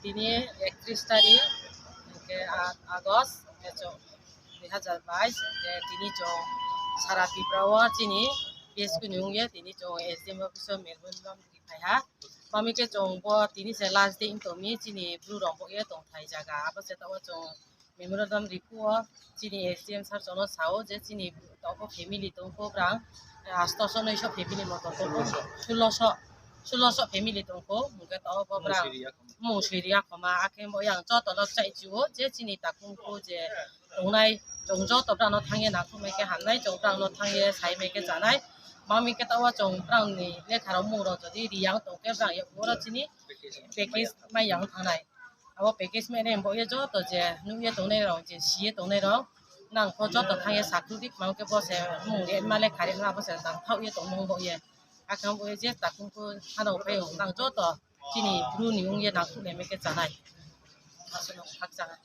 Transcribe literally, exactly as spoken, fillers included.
Tini একত্রিশ তারিখ, hingkhe আট আগস্ট, hingkhe chung দুই হাজার বাইশ, hingkhe tini chung সারা Tripura wo chini BSK ni ong ye tini chung SDM office wo memorandum ri phai ha. Mami khe chung bo tini se last day wng tong mi chini Bru rao bo ye tongthai zaga. Abo se taoh wo chung memorandum ri phuh wo chini SDM sir chung no sa ou je chini taoh pho family tong pho brang আটশো নয়শো family moto tong pho, ষোলোশো, ষোলোশো family tong pho, hingkhe taoh wo bo brang mung sui ri ya khoma, akhe bo yang joto no kchaih chi ou je chini takhu khu je tongnai, chung joto brang no thanng ye nangkhruh mai khe hamnai, chung brang no thanng ye sai mai khe chanai. Mami khe taoh wo chung brang ni lekha rao mung rao jodi ri yang tong khe brang ye oro chini package mai yang thanngnai. Abo package mai nai bo ye joto je nuh ye tongnai rao, je si ye tongnai rao, nang pho joto thanng ye sakhruh di, mami khe bo se mung ri ma lekha ri ma bo se nang thaoh ye tongmo bo ye. Akhe bo ye je takhu khu hano phai o nang joto chini Bru ni ong ye nangkhruh lai mai khe chanai. Asuh no khakchang ha.